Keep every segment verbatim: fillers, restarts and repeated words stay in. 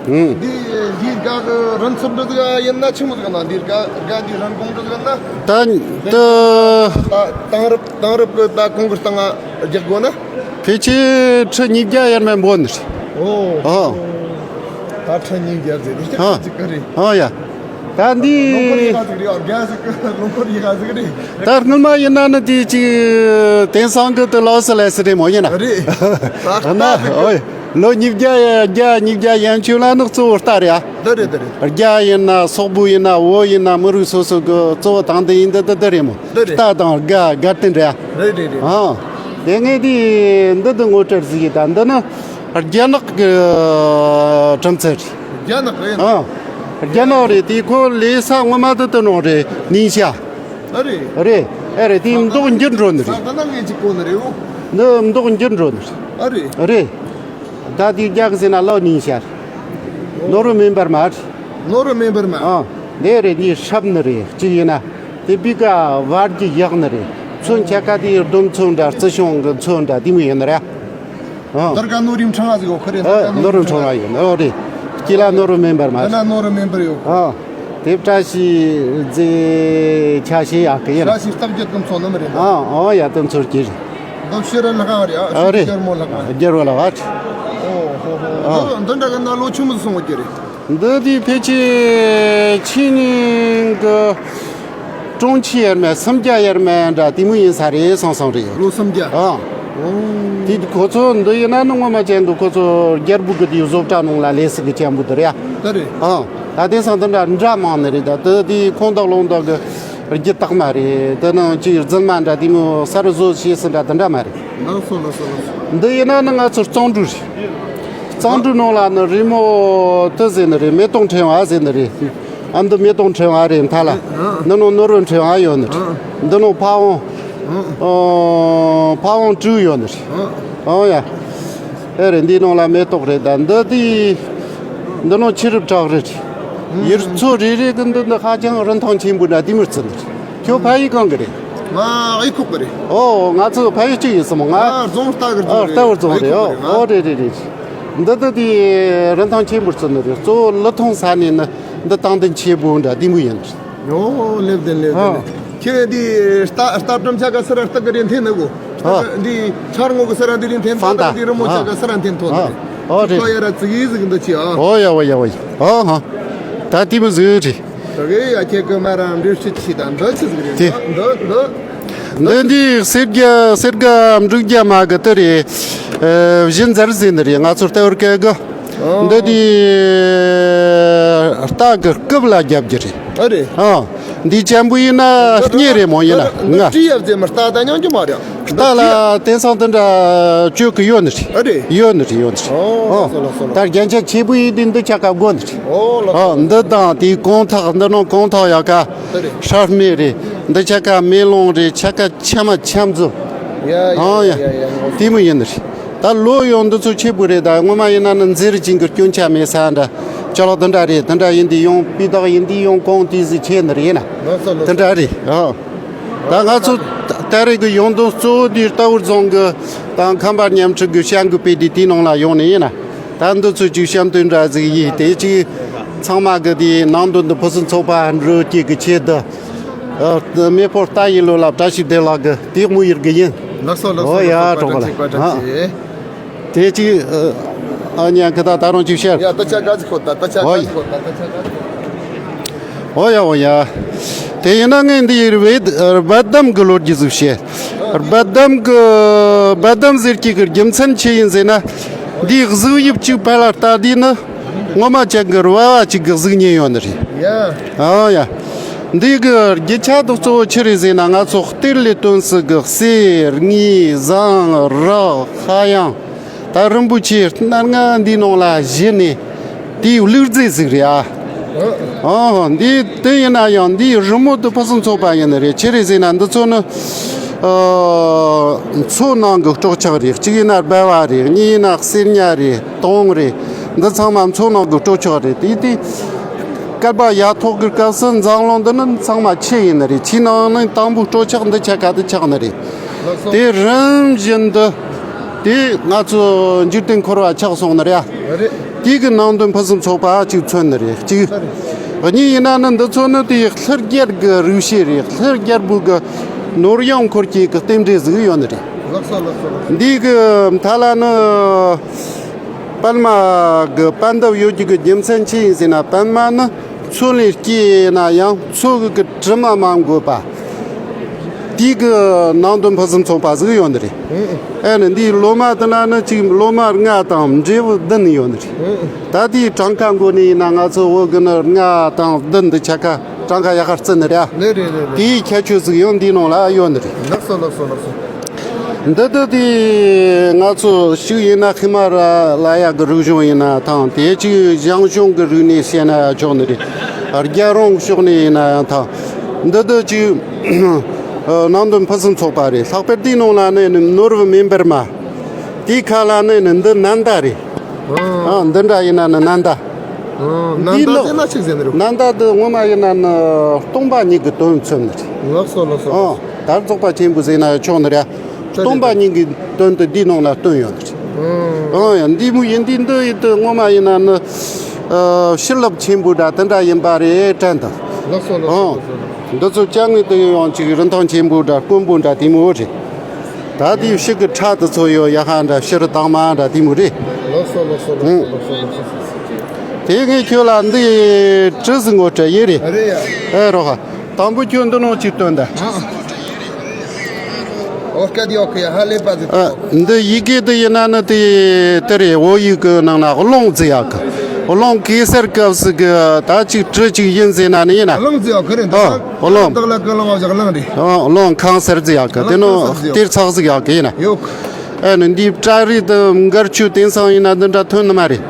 ཨང་། འདི་འདི་སྒ་གི་རིན་ཚད་འདྲ་ཟིག་ཡིན་ན་ཆི་མོ་ཟིག་ན། འདི་སྒ་སྒ་འདི་རིན་གོང་འདྲ་ཟིག་ན། ད་ད་དེང་རབས་དེང་རབས་གི་ད་གོང་གི་སྟེང་རྒྱག་དགོས་ན། ཕལ་ཆེར་ཁྲི་ཉིས་བརྒྱ་ཡར་མར་འབོར་ནི་རེད། ཨོ། ཨོ། ད་ཁྲི་ཉིས་བརྒྱ་ཟེར་དེ་ཨ། ཅིག་གི་རེད། ཨོ་ཡ། ད་འདི་ལོ་འཁོར་ཡི་ག་ཟིག་རེད། ཨོ། རྒྱ་ཟིག་གི་ལོ་འཁོར་ཡི་ག་ཟིག་རེད། ད་སྔོན་མ་ཡིན་ན་ནི་དེ་ཅིག་དེང་སང་གི་དེ་ལོ་སི་ལས་སི་རེད་མོ་ཡིན་ན། རེད། ད་ན་ད་ཟིག་ཨོ་ཡ། ལོ་ཉིས་བརྒྱ་ཡ་བརྒྱ་ཉིས་བརྒྱ་ཡན་ཆོད་ལ་ནི་གཙོ་བོ་རྟ་རེད་ཨ། འདི་རེད་འདི་རེད། རྒྱ་ཡིན་ན་སོག་པོ་ཡིན་ན་བོད་ཡིན་ན་མི་རིགས་སོ་སོ་གི་གཙོ་བོ་དང་དེ་ཡིན་འདི་འདི་འདི་རེད་མོ། འདི་རེད། རྟ་དང་སྒ་སྒ་སྟེང་རེད་ཨ། རེད་རེད་རེད། ཨང་། དེ་ངས་དེ་འདི་འདི་ངོ་སྤྲོད་ཟིག་ཡིན། ད་འདི་ནི་རྒྱ་ནག་གི་གྲུབ་ཚུལ་རེད། རྒྱ་ནག་གི་ཨང་། རྒྱ་ནག་རེད། དེ་ཁོ་ལས་ས་ངོ་མ་འདི་དུ་ནང་རེད། ནིང་ཤ། ཨ་རེད། རེད། ཨེ་རེད། དེ་མདོག་འགྱུར་འགྲོ་ནི་རེད། ས་ད་ན་ངས་ཅིག་གོ་ནི་རེད་འོ། འདི་མདོག་འགྱུར་འགྲོ་ནི་རེད། ཨ་རེད། རེད། ད་དེ་རྒྱ་གི་ཟེར་ན་ལོ་ནིང་ཤ་རེད། ནོར་བུ་མེ་འབར་མ་རེད། ནོར་བུ་མེ་འབར་མ། ཨ། འདི་རེད། འདི་སྲབ་ནི་རེད། གཅིག་ཡིན་ན་དེ་པི་ཀ་བར་གྱི་ཡག་ནི་རེད། ཚོན་ཆ་ཀ་དེ་རྡོ་ཚོན་འདྲ་རྩི་ཤིང་གི་ཚོན་འདྲ་དེ་མོ་ཡིན་ནི་རེད། ཨ། འདིར་ཀ་ནོར་རིམ་ཕྲེང་བ་ཟིག་ཡོད་ཁི་རེད། ཨ། ནོར་རིམ་ཕྲེང་བ་ཡོད་ནི། ཨོ་རེད། དཀྱིལ་ལ་ནོར་བུ་མེ་འབར་མ་རེད། ཨ་ན་ནོར་བུ་མེ་འབར་ཡོད། ཨ། དེ་བཀྲ་ཤིས་རྫས་ཆ་ཤས་ཡག་གི་ཡིན། བཀྲ་ཤིས་རྟགས་བརྒྱད་ཀྱི་མཚོ་ནི་མི་རེད། ཨ། ཨོ་ཡ། དེ་ཚོར་གྱིས། འདི་ཤེར་ལྷ་ཁང་རེད་ཨ། ཨ་རེད། ཤེར་མོ་ལྷ་ཁང་རེད། རྒྱལ་བ་ལྷ་ཁང་རེད། ཨོ་ཧོ་ཧོ། ཨ། འདི་འདི་འདྲ་གི་ན་ལོ་ཆི་མོ་ཟིག་སོང་གི་རེད། འདི་དེ་ཕལ་ཆེར་ཕྱི་ཉིན་གི་གྲོང་ཁྱེར་ཡར་མ་སུམ་བརྒྱ་ཡར་མ་འདྲ་དེ་མོ་ཡིན་ས་རེད་སོང་སོང་རེད། ལོ་སུམ་བརྒྱ། ཨ། ཨོ། དེ་ཁོ་ཚོ་འདི་ཡིན་ན་ནི་ངོ་མ་ཅན་འདུག་ཁོ་ཚོ་རྒྱལ་པོ་གི་དེ་བཟོ་གྲྭ་ནང་ལ་ལས་སི་གི་ཅན་པོ་དེ་རེད་ཨ། ད་རེད། ཨ། ད་དེང་སང་འདི་འདྲ་འདྲ་མང་ནི་རེད། ད་དེ་དེ་ཁོང་དག་ལུང་དག་གི་རྒྱུ་དག་མ་རེད། དེ་ནང་ཅིག་རྫུན་མ་འདྲ་དེ་མོ་གསར་བཟོ་བྱས་སི་འདྲ་དེ་འདྲ་མ་རེད། ལགས་སོ་ལགས་སོ་ལགས་སོ། འདི་ཡིན་ན་ནི་ང་ཚོ་གཙང་འབྲུ་རེད། གཙང་འབྲུ་ནང་ལ་ནི་རི་མོ་དེ་ཟེར་ནི་རེད། མེ་ཏོག་ཕྲེང་བ་ཟེར་ནི་རེད། ཨ། འདི་མེ་ཏོག་ཕྲེང་བ་རེད་མཐའ་ལ། ཨ། འདི་ནང་ནོར་བུ་ཕྲེང་བ་ཡོད་ནི་རེད། ཨ། འདི་ནང་ཕ་བོང་། ཨ། ཨོ། ཕ་བོང་དྲུག་ཡོད་ནི་རེད། ཨ། ཨོ་ཡ། ཨེ་རེད། འདིའི་ནང་ལ་མེ་ཏོག་རེད། ད་འདི་དེ་འདི་ནང་ཆུ་རུབ་བྲག་རི་རེད། ཡུལ་ཚོ་རེ་རེ་གི་འདི་འདི་ཧ་ཅང་རིན་ཐང་ཆེན་པོ་འདྲ་དེ་མོ་བརྩི་ནི་རེད། ཁྱོད་ཕ་ཡུལ་གང་གི་རེད། ང་ཨེ་ཁུག་གི་རེད། ཨོ། ང་ཚོ་ཕ་ཡུལ་གཅིག་ཡིན་སོང་། ང་ཨ་རྫོང་རྟ་གི་རྫོང་། ཨ། རེད། རྟ་བུ་རྫོང་རེད། ཨེ་ཁུག་གི་ཨོ། རེད། ཨོ་རེད་རེད་རེད། འདི་འདི་དེ་རིན་ཐང་ཆེན་པོ་བརྩི་ནི་རེད། གཙོ་བོ་ལི་ཐང་ས་ནས་ནི་འདི་དང་དེ་ཆེ་པོ་འདྲ་དེ་མོ་ཡིན། ཨོ། ལེབ་དེ་ལེབ་དེ། ཨ། ཁྱེད་འདི་རྟ་རྟ་སྒྲོམ་ཆ་ག་སི་ར་རྟ་གི་རེད་འཐེན་ནི་གོ། ཨ། འདི་ཆར་ངོ་གི་སི་ར་འདི་རེད་འཐེན། ཧྥང་ཏ་ཏ་འདི་རི་མོ་ཆ་ག་སི་ར་འཐེན་ཐོག་ཨ། འདི་རེད། ཨོ་རེད། ཁོ་ཡ་ར་ཙི་གི་ཟིག་འདི་ཆི་ཨ། ཨོ་ཡ་ཝ་ཡ་ཝ་ཡ། ཨ་ཧ། ད་དེ་མོ་ཟིག་རེད། ད་གི་ཡ་ཁྱེད་ཀི་མ་ར་འདྲི་ཤི་ཆི་ད་འདི་ཆི་ཟིག་རེད། དེ་འདི་འདི། འདི་འདི་གསེར་རྒྱ་གསེར་དགའ་འབྲུག་རྒྱ་མ་གི་དེ་རེད། ཨ། བཞིན་ཟར་ཟེར་ནི་རེད། ང་ཚོ་ལྟ་བུར་སྐད་གི། འདི་དེ་རྟ་གི་རྐུབ་ལ་རྒྱབ་རྒྱུ་རེད། ཨ་རེད། ཨ། འདི་ཅན་པོ་ཡིན་ན་རྙེད་རེད་མོ་ཡིན་ན་ང་། འདི་ཡབ་ཟེར་མི་རྟ་ད་ཉང་རྒྱུ་མ་རེད། རྟ་ལ་དེང་སང་དེ་འདྲ་བཅོས་གི་ཡོད་ནི་རེད། ཨ་རེད། ཡོད་ནི་རེད། ཡོད་ནི་རེད། ཨོ། ཨོ། ལགས་སོ་ལགས་སོ་ལགས། ད་རྒྱན་ཆ་ཆེ་པོ་ཡིན་དུས་འདི་ཆ་ག་དགོ་ནི་རེད། ཨོ། ལགས་སོ། ཨོ། འདི་དང་དེའི་གོང་ཐག་འདི་ནང་གོང་ཐག་ཡག་ག་ཨ་རེད། ཧྲ་སྨེ་རེད། འདི་ཆ་ག་མེ་ལོང་རེད། ཆ་ག་ཆ་མ་ཆ་མཛོ། ཡ་ཡ། ཨོ་ཡ། ཡ་ཡ་ཡ། དེ་མོ་ཡིན་ནི་རེད། ད་ལོ་ཡང་འདི་ཚོ་ཆེ་པོ་རེད། ད་སྔོན་མ་ཡིན་ན་ནི་འཛེར་ཅིང་གི་སྐྱོན་ཆ་མེད་ས་འདྲ། ཅ་ལག་འདི་འདྲ་རེད། འདི་འདྲ་ཡིན་དུས་ཡང་སྤུས་དག་ཡིན་དུས་ཡང་གོང་དེ་ཟིག་ཆེ་ནི་རེད་ན། ལགས་སོ་ལགས་སོ། འདི་འདྲ་རེད། ཨོ། ད་ང་ཚོ་ད་རེས་ཀྱི་ཡོང་དོན་གཙོ་བོ་དེ་རྟ་བུ་རྫོང་གི་དང་ཁམས་པ་མཉམ་འཁྲུག་གི་བྱ་འགུལ་སྤེལ་དུས་དེའི་ནང་ལ་ཡོང་ནི་ཡིན་ན། ད་འདི་ཚོ་ཅིག་བཤམས་སྟོན་འདྲ་ཟིག་ཡིན། དེ་ཅིག་ཚང་མ་གི་དེའི་ནང་དོན་འདི་ཕུན་སུམ་ཚོགས་པ་འགྲོ་རྒྱུ་གི་ཆེད་དུ། ཨ། མེས་པོ་རྟ་ཡི་ལོ་ལ་བཀྲ་ཤིས་བདེ་ལེགས་གི་དེའི་དམིགས་ཡུལ་གི་ཡིན། ལགས་སོ་ལགས་སོ། ཨོ་ཡ། ལགས་སོ། གྲོགས་པོ་ལགས། བཀྲ་ཤིས་བཀྲ་ཤིས། དེ་ཅིག་ཨ་ཉན་གི་ད་ད་རུང་ཅིག་བཤད། ཡ་ད་ཆ་ག་ཅིག་ཁོ་ད་ད་ཆ་ག་ཅིག་ཁོ་ད་ད་ཆ་ག་ཅིག་ཁོ། ཨོ་ཡ་ཨོ་ཡ། དེ་ཡིན་ན་ངས་འདི་ཡི་རྦད་རྦད་དམ་གི་ལོ་རྒྱུས་ཟིག་བཤད། རྦད་དམ་གི་རྦད་དམ་ཟེར་གྱི་གི་རྒྱུ་མཚན་ཆི་ཡིན་ཟེར་ན། འདིའི་གཟུགས་དབྱིབས་གཅིག་ཕར་ལ་ལྟ་དུས་ནི་ངོ་མ་ཅན་གི་རྦ་བ་གཅིག་གི་གཟུགས་བརྙན་ཡོད་ནི་རེད། ཡ། ཨོ་ཡ། འདི་གི་རྒྱུ་ཆ་དེ་གཙོ་བོ་ཆི་རེད་ཟེར་ན། ང་ཚོ་གཏེར་ལས་བཏོན་སྲིད་གི་གསེར་དངུལ་ཟངས་རག་ཧ་ཡང་། ད་རིན་པོ་ཆེ་སྣ་ལྔ་འདིའི་ནང་ལ་བཞི་ནས་དེའི་ལུག་རྫས་ཟིག་རེད་ཨ། ཨོ། འདི་དེ་ཡིན་ན་ཡང་འདིའི་རི་མོ་དེ་ཕུན་སུམ་ཚོགས་པ་ཡིན་ནི་རེད། ཆི་རེད་ཟེར་ན་འདི་ཚོ་ནི་ཨ་མཚོ་ནང་གི་སྲོག་ཆགས་རེད། གཅིག་ཡིན་ན་སྦལ་བ་རེད། གཉིས་ཡིན་ན་གསེར་ཉ་རེད། དོང་རེད། འདི་ཚང་མ་མཚོ་ནང་གི་སྲོག་ཆགས་རེད། དེ་དེ་བསྐལ་པ་ཡར་ཐོག་གི་སྐབས་སུ་འཛམ་གླིང་འདི་ནི་ཚང་མ་ཆུ་ཡིན་ནི་རེད། ཆུའི་ནང་ནས་དང་པོའི་སྲོག་ཆགས་འདི་ཆ་ག་དེ་ཆགས་ནི་རེད། ལགས་སོ། དེ་རིམ་བཞིན་དུ་དེ་ང་ཚོ་འཇིག་རྟེན་འཁོར་བ་ཆགས་སོང་ནི་རེད། རེད། དེ་གི་ནང་དོན་ཕུན་སུམ་ཚོགས་པ་གཅིག་མཚོན་ནི་རེད། གཅིག་གཉིས་ཡིན་ན་ནི་འདི་ཚོ་ནི་དེ་ལྷུ་རྒྱལ་གི་རིག་བྱེད་རེད། ལྷུ་རྒྱལ་པོ་གི་ནོར་གཡང་འཁོར་སྐྱེས་གི་རྟེན་འབྲེལ་ཟིག་ཡོད་ནི་རེད། ལགས་སོ་ལགས་སོ་ལགས་སོ། འདི་གི་མཐའ་ལ་ནི་པདྨ་གི་པད་འདབ་ཡོད་རྒྱུ་གི་རྒྱུ་མཚན་ཅི་ཡིན་ཟེར་ན། པདྨ་ནི་མཚོ་ལས་སྐྱེས་ཡིན་ན་ཡང་མཚོ་གི་གི་དྲི་མ་མ་འགོས་པ། དེའི་གི་ནང་དོན་ཕུན་སུམ་ཚོགས་པ་ཟིག་ཡོད་ནི་རེད། ཨེ་ནི་འདིའི་ལོ་མ་དེ་ན་ནི་གཅིག་ལོ་མ་ལྔ་དང་འབྲས་བུ་བདུན་ཡོད་ནི་རེད། ད་དེའི་གྲངས་ཀ་འགོ་ནས་ཡིན་ན་ང་ཚོ་བོད་གི་ནི་ལྔ་དང་བདུན་འདི་ཆ་ཁ་གྲངས་ཀ་ཡག་ག་བརྩི་ནི་རེད། ལེ་རེད་ལེ་རེད། དེའི་ཁྱད་ཆོས་ཟིག་ཡང་འདིའི་ནང་ལ་ཡོད་ནི་རེད། ལགས་སོ་ལགས་སོ་ལགས་སོ། འདི་ལྟ་དེ་ང་ཚོ་ཞིག་ཡིན་ན་ཧི་མ་ལ་ཡ་གི་རིག་གཞུང་ཡིན་ན་ཐང་། དེ་ཅིག་ཞང་ཞུང་གི་རིག་གནས་བཤད་ན་ཆོག་ནི་རེད། རྒྱལ་རོང་ཕྱོགས་ནས་ཡིན་ན་ཡང་ཐང་། འདི་ལྟ་ཅིག་ནང་དོན་ཕུན་སུམ་ཚོགས་པ་རེད། ལྷག་པར་དེའི་ནང་ལ་ནི་ནོར་བུ་མེ་འབར་མ། དེའི་ཁ་ལ་ནི་ནི་འདི་ནན་ད་རེད། ཨ་འདི་འདྲ་ཡིན་ན་ནི་ནན་ད། ནན་ད་ཟེར་ན་ཆི་ཟེར་ནི་རེད། ནན་ད་འདི་ངོ་མ་ཡིན་ན་ནི་སྟོང་པ་ཉིད་ཀྱི་དོན་མཚོན་ནི་རེད། ལགས་སོ་ལགས་སོ། ཨ་ད་རྫོགས་པ་ཆེན་པོ་ཟེར་ན་ཆོག་ནི་རེད། སྟོང་པ་ཉིད་ཀྱི་དོན་དུ་འདིའི་ནང་ལ་བཏོན་ཡོད་ནི་རེད། ཨང་ཡང་འདི་མོ་ཡིན། འདི་འདི་ཡིན་དུ་ངོ་མ་ཡིན་ན་ནི་ཨ་བྱིན་རླབས་ཆེན་པོ་འདྲ་དེ་འདྲ་ཡིན་པ་རེད་དྲན་དང་། ལགས་སོ་ལགས་སོ། ཨང་ལགས་སོ་ལགས་སོ། འདི་ཚོ་ཅང་ངེས་དུ་ཡང་ཅིག་རིན་ཐང་ཆེན་པོ་འདྲ་དཀོན་པོ་འདྲ་དེ་མོ་རེད། ད་དེའི་ཕྱི་གི་ཁྲ་དེ་ཚོ་ཡོད་ཡ་ཧ་འདྲ་ཕྱིར་དྭངས་མ་འདྲ་དེ་མོ་རེད། ལགས་སོ་ལགས་སོ་ལགས་སོ་ལགས་སོ་ལགས་སོ། དེ་ངས་ཁྱོད་ལ་འདི་གྲི་ཟིག་ངོ་སྤྲད་ཡིན་རེད། རེད་ཡ། ཨེ་རོ་ཧ། དང་པོ་ཁྱོད་འདི་ནང་ཅིག་སྟོན་ད། ཨོ་སྐད་ཡོད་གི་ཡ་ཧ་ལས་པ་ཟིག་ཨ་འདི་ཡི་གེ་འདི་ཡིན་ན་ནི་དེ་དེ་རེད། བོད་ཡིག་གི་ནང་ན་རླུང་ཟེར་ཡག་གི། རླུང་གེ་སར་སྐབས་སུ་གི་ད་ཅིག་གྲི་ཅིག་ཡིན་ཟེར་ན་ནི་ཡིན་ན། རླུང་ཟེར་ཡག་གི་རེད། ཨ་རླུང་། བདག་ལ་ཀུན་སློང་བ་ཞིག་རླུང་རེད། ཨ་རླུང་ཁང་གསར་ཟེར་ཡག་གི། དེ་ནི་གཏེར་ཚོགས་ཟེར་ཡག་གི་ཡིན་ན། ཡོད་གི། ཨ་ནི་འདི་བྲག་རི་དུ་མགར་ཆུ་དེང་སང་ཡིན་ན་འདི་འདྲ་ཐོན་ནི་མ་རེད།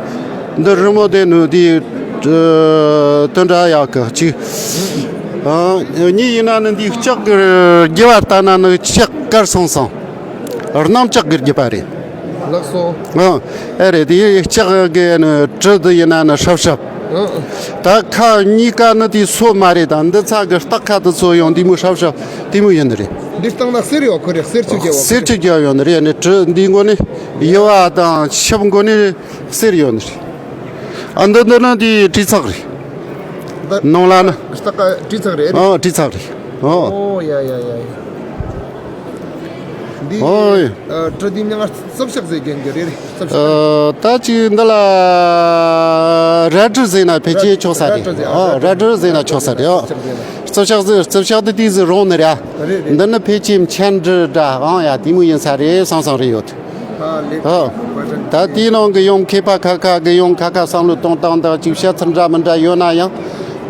འདི་རི་མོ་དེ་ནི་འདི་ཨ་དོན་འདྲ་ཡག་གི་གཅིག་ཨ་གཉིས་ཡིན་ན་ནི་འདི་ལྕགས་ཀྱི་རྒྱུ་བ་ལྟ་ན་ནི་ལྕགས་དཀར་སང་སང་། གནམ་ལྕགས་ཀྱི་རྒྱུ་བ་རེད། ལགས་སོ། ཨ་ཨེ་རེད། དེ་ལྕགས་ཀྱི་ནི་གྲི་འདི་ཡིན་ན་ནི་ཧྲབ་ཧྲབ། ཨ་ད་ཁ་གཉིས་ཀ་ནི་དེ་སོ་མ་རེད། ད་འདི་ཚ་གི་སྟག་ཁ་དེ་ཚོ་ཡང་འདི་མོ་ཧྲབ་ཧྲབ་དེ་མོ་ཡིན་ནི་རེད། འདི་སྟེང་ན་གསེར་ཡོད་ཁོ་རེད། གསེར་ཆུ་རྒྱབ་ཡོད། གསེར་ཆུ་རྒྱབ་ཡོད་ནི་རེད། ནི་གྲི་འདི་མགོ་ནི་ཡུ་བ་དང་ཆབ་མགོ་ནི་གསེར་ཡོད་ནི་རེད། ཨ་འདི་འདི་ནི་འདི་གྲི་ཚག་རེད། འདི་ནང་ལ་ནི་སྟག་གྲི་ཚག་རེད། ཨ་གྲི་ཚག་རེད། ཨོ། ཨོ་ཡ་ཡ་ཡ་ཡ། འདི་ཨོ་ཡ། ཨ་གྲི་འདི་མིང་ང་རྩིབས་ཤག་ཟེར་གྱིན་གྱི་རེད། རྩིབས་ཤག་ཨ་ད་ཅིག་འདི་ལ་རལ་གྲི་ཟེར་ན་ཕལ་ཆེར་ཆོག་ས་རེད། རལ་གྲི་ཟེར། ཨོ་རལ་གྲི་ཟེར་ན་ཆོག་ས་རེད། ཨོ་རྩིབས་ཤག་ཟེར། རྩིབས་ཤག་འདི་དེ་ཟེར་རུང་ནི་རེད། རེད་རེད། འདི་ནི་ཕལ་ཆེར་མཆན་འབྲི་འདྲ་ཨང་ཡ་དེ་མོ་ཡིན་ས་རེད་བསམ་བསམ་རེད་ཡོད། ཨ་ལེ། ཨ་ད་དེའི་ནང་གི་ཡང་མཁས་པ་ཁ་ཁ་གི་ཡང་ཁ་ཁ་བསམ་བློ་གཏོང་སྟངས་དང་ཅིག་བཤད་ཚུལ་འདྲ་མི་འདྲ་ཡོད་ན་ཡང་།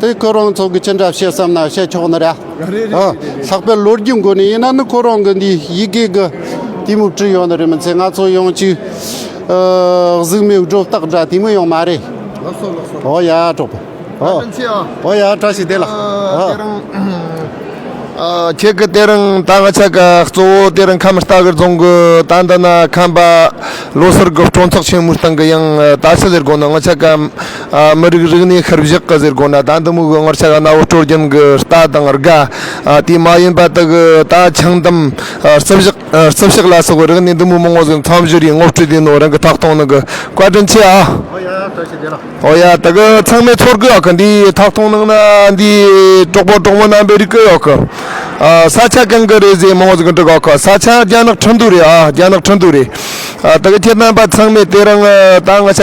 དེ་ཁོ་རང་ཚོ་གི་ཅི་འདྲ་བཤད་བསམ་ན་བཤད་ཆོག་ནི་རེད། རེད་རེད་ཨ་རེད་རེད། ལྷག་པར་ལོ་རྒྱུས་འགོ་ནས་ཡིན་ན་ནི་ཁོ་རང་གི་འདི་ཡི་གེ་གི་དེ་མོ་བྲིས་ཡོད་ནི་རེད་མི་ཚད། ང་ཚོ་ཡང་ཅིག་ཨ་གཟུགས་མེད་སྒྲོ་བཏགས་འདྲ་དེ་མོ་ཡང་མ་རེད། ལགས་སོ་ལགས་སོ། ཨོ་ཡ་གྲོགས་པོ། ཨོ། བཀའ་དྲིན་ཆེ་ཨ། ཨོ་ཡ་བཀྲ་ཤིས་བདེ་ལགས། ཨ་ཨ་དེ་རིང་ཨ་ཁྱེད་ཀྱི་དེ་རིང་ད་ང་ཆ་ག་གཙོ་བོ་དེ་རིང་ཁམས་རྟ་གི་རྫོང་གི་ད་འདི་ན་ཁམས་པ་ལོ་སར་གི་སྤྲོ་ཚོགས་ཆེན་མོའི་སྟེང་གི་ཡང་ད་ཆི་ཟེར་དགོས་ན། ང་ཆ་ག་ཨ་མི་རིགས་རིག་གནས་ཤུལ་བཞག་གི་ཟེར་དགོས་ན། ད་འདི་མོ་གི་ང་ཆ་ག་གནའ་བོ་སྲོལ་རྒྱུན་གི་རྟ་དང་སྒ་ཨ་དེ་མ་ཡིན་པ་དག་གི་ད་ཆང་དམ་ཨ་རྩིབས་ཞག་ཨ་རྩིབས་ཞག་ལ་སོགས་པའི་རིག་གནས་འདི་མོ་མང་བོ་ཟིག་མཚམས་བཞིར་ཡིན་ངོ་སྤྲོད་དེ་ནོ་རང་གི་ཐག་གཏོང་ནི་གི་བཀའ་དྲིན་ཆེ་ཨ། ཨོ་ཡ་ད་གི་ཚང་མས་ཚོར་གི་ཡོད་གི། འདི་ཐག་གཏོང་ནང་ན་འདི་གྲོགས་པོ་གྲོགས་མོ་རྣམ་པས་རིག་གི་ཡོད་གི། ཨ་ས་ཆ་གང་གི་རེད་ཟེར་མང་བོ་ཟིག་འདྲི་གི་ཡོད་གི། ས་ཆ་རྒྱ་ནག་ཁྲིན་ཏུའུ་རེད་ཨ། རྒྱ་ནག་ཁྲིན་ཏུའུ་རེད། ཨ་ད་གི་ཁྱེད་རྣམ་པ་ཚང་མས་དེ་རིང་ཨ་ད་ང་ཆ་